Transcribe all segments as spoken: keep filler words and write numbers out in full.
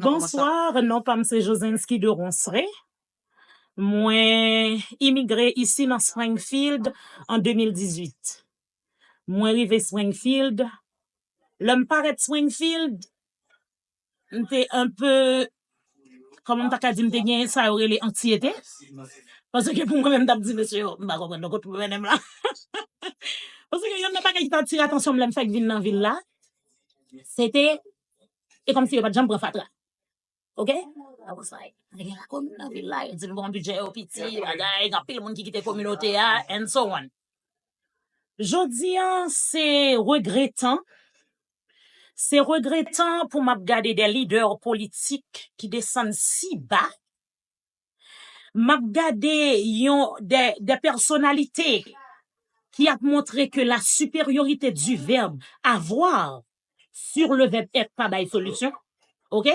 Bonswa, non pa m se Josensky de Ronsre. Mwen imigre isi nan Springfield an de mil dizuit. Mwen rive Springfield. Lè m parèt Springfield, m te enpe, kòman m ta ka di, m te gen sa yo rele anksiyete. Paske pou mwen menm, m t ap di, "Mesye yo, m pa konprann non kote pou mennen m la." Paske youn nan bagay ki t atire atansyon m lè m fèk vin nan vil la, se te, e kòmsi yo pa t janm pran fatra. Ok? I was like, "Nèg gen lakomin nan vil la, yo di m bon bidjè yo piti, bagay, gen anpil moun ki kite kominote a, and so on." Jodi a, se regretan. Se regretan pou m ap gade de lidè politik ki desann si ba. M ap gade yon de, de pèsonalite ki ap montre ke la supériorité du verbe avoir sur le verbe être pa bay solisyon. Ok?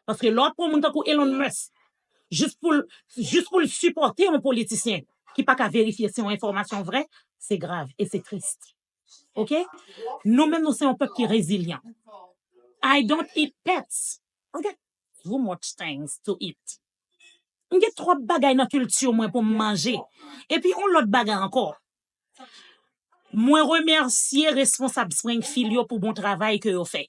Paske lè w ap pran moun tankou Elon Musk, jis pou l, jis pou l sipòte yon politisyen ki pa ka verifye si yon enfòmasyon vrè, se grav e se tris. Ok? Nou menm, nou se yon pèp ki rezilyan. I don't eat pets. I got too much things to eat. M gen twòp bagay nan kilti mwen pou m manje. Epi yon lòt bagay ankò. Mwen remèsye responsab Springfield yo pou bon travay ke yo fè.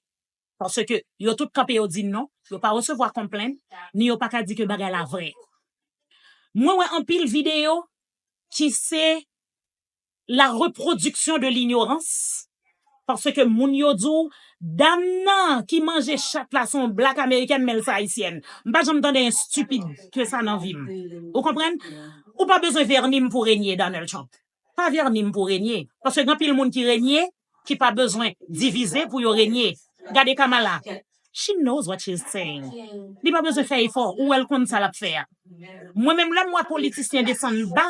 Paske yo tout kanpe, yo di non, yo pa resevwa konplenn, ni yo pa ka di ke bagay la vrè. Mwen wè anpil videyo ki se la reproduction de l'ignorance. Paske moun yo di w, dam nan ki manje chat la se yon black american, men l se ayisyèn. M pa janm tande yon stupid ke sa nan vi m. Ou konprann? Ou pa bezwen vèni m pou renye, Donald Trump. Pa vèni m pou renye. Paske gen anpil moun ki renye, ki pa bezwen divize pou yo renye. Gade Kamala. She knows what she's saying. Li pa bezwen fè efò. Ou wè l konn sa l ap fè a. Mwen menm, lè m wè politisyen desann ba,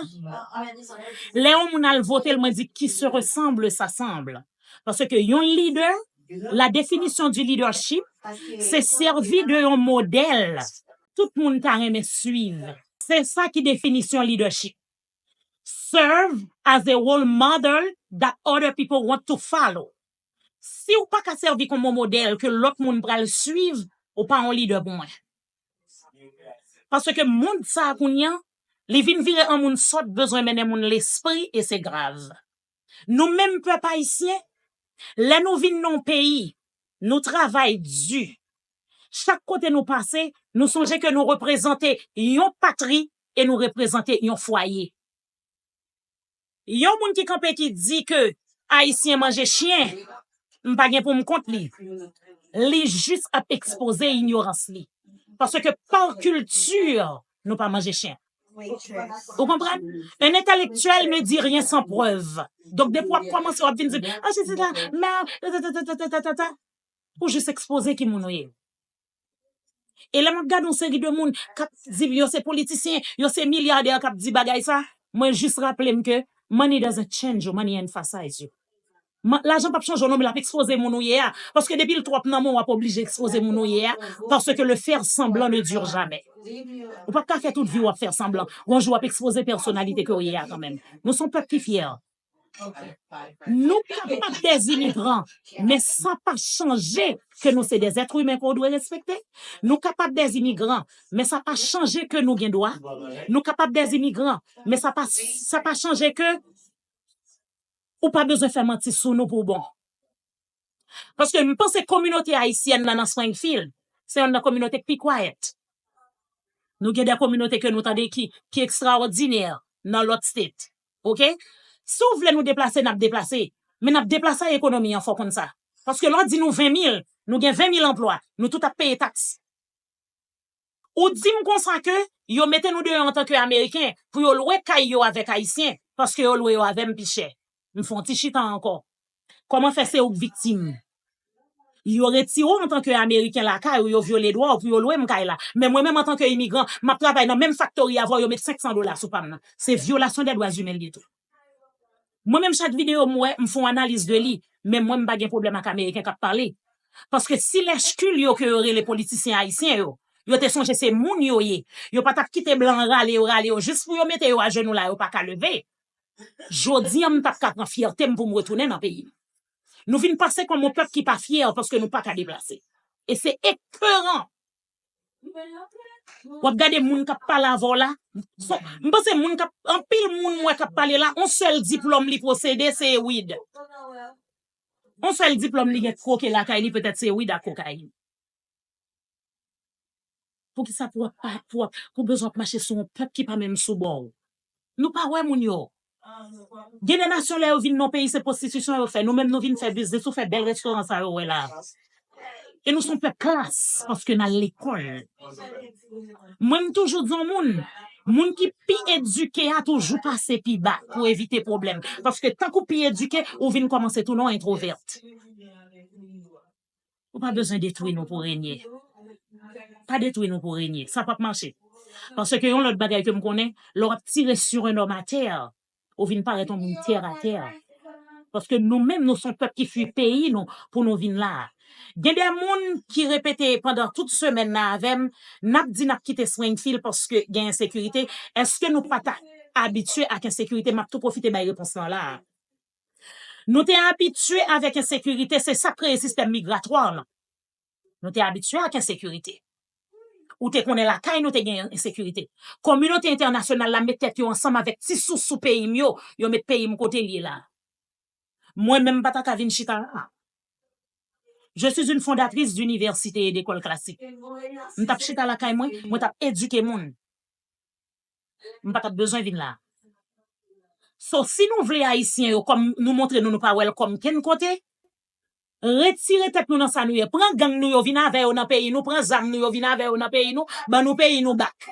lè yon moun al vote l, mwen di, "Qui se ressemble, s'assemble." Paske yon lidè, la définition du leadership, se sèvi de yon modèl tout moun ta renmen swiv. Se sa ki definisyon lidèchip. Serve as a role model that other people want to follow. Si w pa ka sèvi kòm yon modèl ke lòt moun pral swiv, ou pa yon lidè pou mwen. Paske mond sa a kounye a, li vin vire an moun sòt, bezwen mennen moun lespri, e se grav. Nou menm pèp ayisyen, lè nou vin nan yon peyi, nou travay di. Chak kote nou pase, nou sonje ke nou reprezante yon patri e nou reprezante yon fwaye. Yon moun ki kanpe ki di ke Ayisyen manje chyen, m pa gen pou m kont li. Li jis ap ekspoze inyorans li. Paske pa kilti, nou pa manje chyen. Ou konprann? Un intellectuel ne dit rien sans preuve. Donk, depi w ap kòmanse, w ap vin di, "Ah, c'est ça, mais, ta, ta, ta, ta, ta, ta, ta, ta." Ou jis ekspoze ki moun ou ye. E lè m ap gade yon seri de moun k ap di yo se politisyen, yo se milyadè k ap di bagay sa, mwen jis raple m ke money doesn't change you, money emphasize you. Ma-, lajan p ap chanje w non, men l ap ekspoze moun ou ye a. Paske depi l twòp nan men w, w ap oblije ekspoze moun ou ye a. Paske le faire semblant ne dure jamais. Ou p ap ka fè tout vi w ap fè sanblan. Yon jou w ap ekspoze pèsonalite ke w ye a kanmenm. Nou se yon pèp ki fyè. Nou kapab des imigran, men sa pa chanje ke nou se des êtres humains ke w dwe respekte. Nou kapab des imigran, men sa pa chanje ke nou gen dwa. Nou kapab des imigran, men sa pa, sa pa chanje ke ou pa bezwen fè manti sou nou pou w bon. Paske m panse kominote ayisyèn nan, nan Springfield, se youn nan kominote k pi quiet. Nou gen de kominote ke nou tande ki, ki ekstraòdinè nan lòt state. Ok? Si w vle nou deplase, n ap deplase. Men n ap deplase ak ekonomi an, fò w konn sa. Paske lè w di nou ven mil, nou gen ven mil anplwa, nou tout ap peye taks. Ou di m konsa ke yo mete nou deyò antanke Ameriken pou yo lwe kay yo avèk Ayisyen, paske yo lwe yo avè m pi chè. M fè yon ti chita ankò. Kòman fè se ou k viktim? Yo retire w antanke Ameriken lakay ou, yo vyole dwa w pou yo lwe m kay la. Men mwen menm antanke imigran, m ap travay nan menm faktori avè w, yo met senk san dola sou pa m nan. Se vyolasyon dè dwa imen l ye tou. Mwen menm, chak videyo m wè, m fè yon analiz de li, men mwen m pa gen pwoblèm ak Ameriken k ap pale. Paske si lèchkil yo ke yo rele politisyen ayisyen yo, yo te sonje se moun yo ye, yo pa t ap kite blan rale yo, rale yo, jis pou yo mete yo ajenou la, yo pa ka leve. Jodi a, m t ap ka pran fyète m pou m retounen nan peyi m. Nou vin pase kòm yon pèp ki pa fyè paske nou pa ka deplase. E se ekeran. W ap gade moun k ap pale avè w la. So, m panse moun k ap, anpil moun m wè k ap pale la, yon sèl diplòm li posede, se Ewid. Yon sèl diplòm li gen koke lakay li, petèt se Ewid ak kokayin. Poukisa pou w ap pa, pou w ap, pou w bezwen ap mache sou yon pèp ki pa menm sou bò w? Nou pa wè moun yo. Gen de nasyon lè yo vin nan peyi, se pwostitisyon yo fè. Nou menm nou vin fè biznis, ou fè bèl restoran sa yo wè la. E nou se yon pèp klas, paske n al lekòl. Mwen, m toujou di yon moun, moun ki pi edike a toujou pase pi ba pou evite pwoblèm. Paske tank ou pi edike, ou vin kòmanse tounen yon entwovèt. Ou pa bezwen detwi nou pou renye. Pa detwi nou pou renye. Sa p ap mache. Paske yon lòt bagay ke m konnen, lè w ap tire sur un homme à terre, ou vin parèt yon moun tè a tè. Paske nou menm, nou se yon pèp ki fui peyi nou pou nou vin la a. Gen de moun ki repete pandan tout semèn nan avè m, n ap di n ap kite Springfield paske gen ensekirite. Èske nou pa ta abitye ak ensekirite? M ap tou pwofite bay repons lan la a. Nou te abitye avèk ensekirite, se sa k kreye sistèm migratwa lan. Nou te abitye ak ensekirite. Ou te konnen lakay nou te gen ensekirite. Kominote entènasyonal la met tèt yo ansanm avèk ti sousou peyi m yo, yo met peyi m kote l ye la. Mwen menm m pa ta ka vin chita la. Je suis une fondatrice d'université et d'école classique. M t ap chita lakay mwen, mwen t ap edike moun. M pa t ap bezwen vin la. So, si nou vle Ayisyen yo, kòm nou montre nou, nou pa welcome kenn kote, retire tèt nou nan sa nou ye. Pran gang nou yo, vin avè yo nan peyi nou, pran zam nou yo, vin avè yo nan peyi nou, ban nou peyi nou back.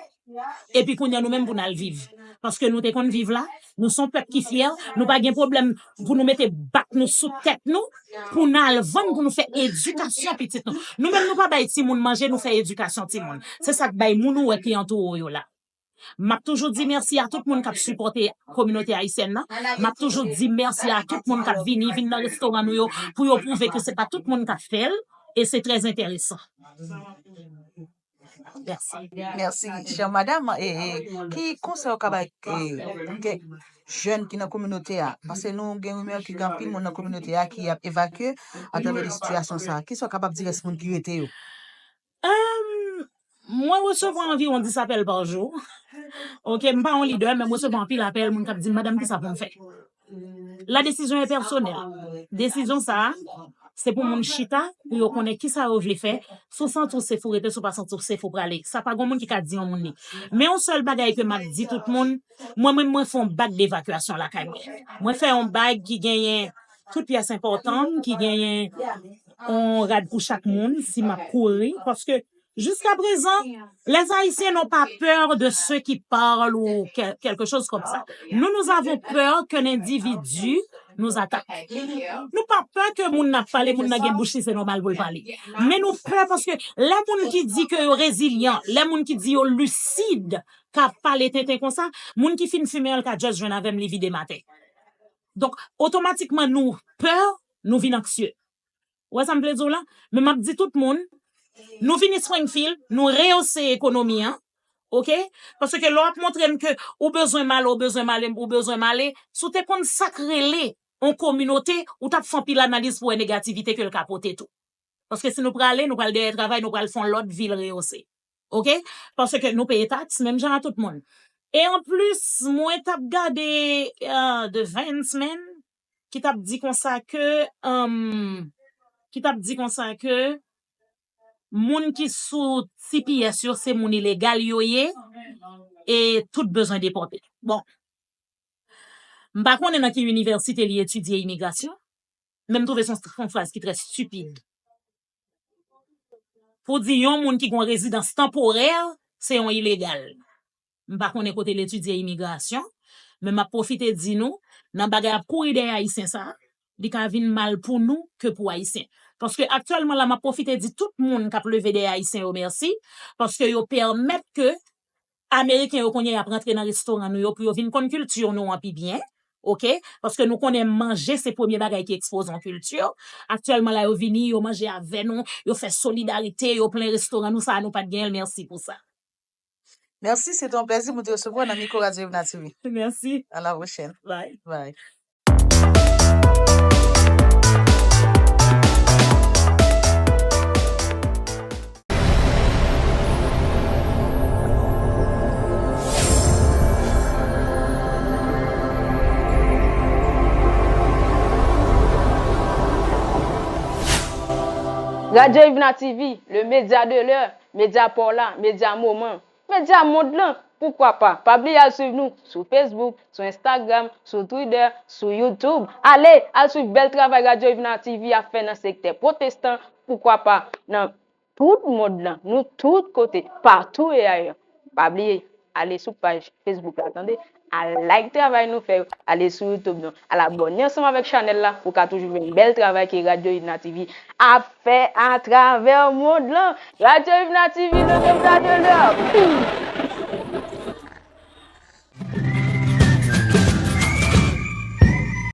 Epi kounye a nou menm pou n al viv. Paske nou te konn viv la, nou se yon pèp ki fyè, nou pa gen pwoblèm pou nou mete bak nou sou tèt nou, pou n al vann, pou nou fè edikasyon pitit nou. Nou menm nou pa bay timoun manje, nou fè edikasyon timoun. Se sa k bay moun ou wè ki antoure w yo la. M ap toujou di mèsi a tout moun k ap sipòte kominote ayisyèn nan. M ap toujou di mèsi a tout moun k ap vini, vin nan restoran nou yo, pou yo pwouve ke se pa tout moun k ap fè l, e se trè enteresan. Mèsi. Mèsi, chè madanm. E, e, ki konsèy ou ka bay, e, kèk jèn ki nan kominote a? Paske nou gen rimè ke gen anpil moun nan kominote a ki ap evakye atravè de sitiyasyon sa a. Kisa w kapab di rès moun ki rete yo? Em, mwen resevwa anviwon dis apèl pa jou. Oke, m pa yon lidè, men m resevwa anpil apèl, moun k ap di m, "Madanm, kisa pou m fè?" La décision est personnelle. Desizyon sa a, se pou moun chita, pou yo konnen kisa yo vle fè. Si w santi w safe, ou rete, si w pa santi w safe, ou prale. Sa pa gen moun ki ka di yon moun li. Men yon sèl bagay ke m ap di tout moun, mwen menm, mwen fè yon bag devakyasyon lakay mwen. Mwen fè yon bag ki genyen tout pyès enpòtan m, ki genyen yon rad pou chak moun, si m ap kouri, paske jusqu'à présent, les Haïtiens n'ont pas peur de ceux qui parlent ou que- quelque chose comme ça. Nous, nous avons peur qu'un individu nous attaque. Nou pa pè ke moun nan ap pale, moun nan gen bouch li, se nòmal pou l pale. Men nou pè paske lè moun ki di ke yo rezilyan, lè moun ki di yo lisid, ka pale tenten konsa, moun ki fin fimen an, l ka just jwenn avè m, li vide m atè. Donk, otomatikman, nou pè, nou vin anksye. Ou wè sa m vle di w la? Men m ap di tout moun, nou vini Springfield, nou reyose ekonomi an, oke? Paske lè w ap montre m ke ou bezwen m ale, ou bezwen m ale, ou bezwen m ale, si w te konn sa k rele yon kominote, ou t ap fè anpil analiz pou wè negativite ke l ka pote tou. Paske si nou prale, nou pral dèyè travay, nou pral fè yon lòt vil reyose. Oke? Paske nou peye taks, menm jan a tout moun. E anplis, mwen t ap gade, ah, The Vance Man, ki t ap di konsa ke, em, ki t ap di konsa ke moun ki sou T P S yo, se moun ilegal yo ye, e tout bezwen depòte. Bon. M pa konnen nan ki inivèsite li etidye imigrasyon, men m twouve se yon, se yon fraz ki trè stipid. Pou di yon moun ki gen yon rezidans tanporè, se yon ilegal. M pa konnen kote l etidye imigrasyon, men m ap pwofite di nou, nan bagay ap kouri dèyè Ayisyen sa a, li ka vin mal pou nou ke pou Ayisyen. Paske aktyèlman la, m ap pwofite di tout moun k ap leve dèyè Ayisyen yo mèsi, paske yo pèmèt ke Ameriken yo kounye a ap rantre nan restoran nou yo pou yo vin konn kilti nou an pi byen, oke? Paske nou konnen manje se premye bagay ki ekspoze yon kilti. Aktyèlman la, yo vini, yo manje avè nou, yo fè solidarite, yo plen restoran nou, sa a nou pa t genyen l, mèsi pou sa. Mèsi, se te yon plèzi pou te resevwa w nan mikwo Radyo Ivna T V. Mèsi. À la prochaine. Bye. Bye. Radyo Ivna T V, le média de l'heure, média pa w la, média moman, média mond lan, poukwa pa? Pa bliye al swiv nou sou Facebook, sou Instagram, sou Twitter, sou YouTube. Ale, al swiv bèl travay Radyo Ivna T V ap fè nan sektè pwotestan, poukwa pa nan tout mond lan, nou tout kote, patou e ayè. Pa bliye, ale sou paj Facebook la, tande. Al like travay nou fè yo, ale sou YouTube nou, al abòne ansanm avèk chanèl la pou w ka toujou jwenn bèl travay ke Radyo Ivna T V ap fè atravè mond lan. Radyo Ivna T V, le média de l'heure.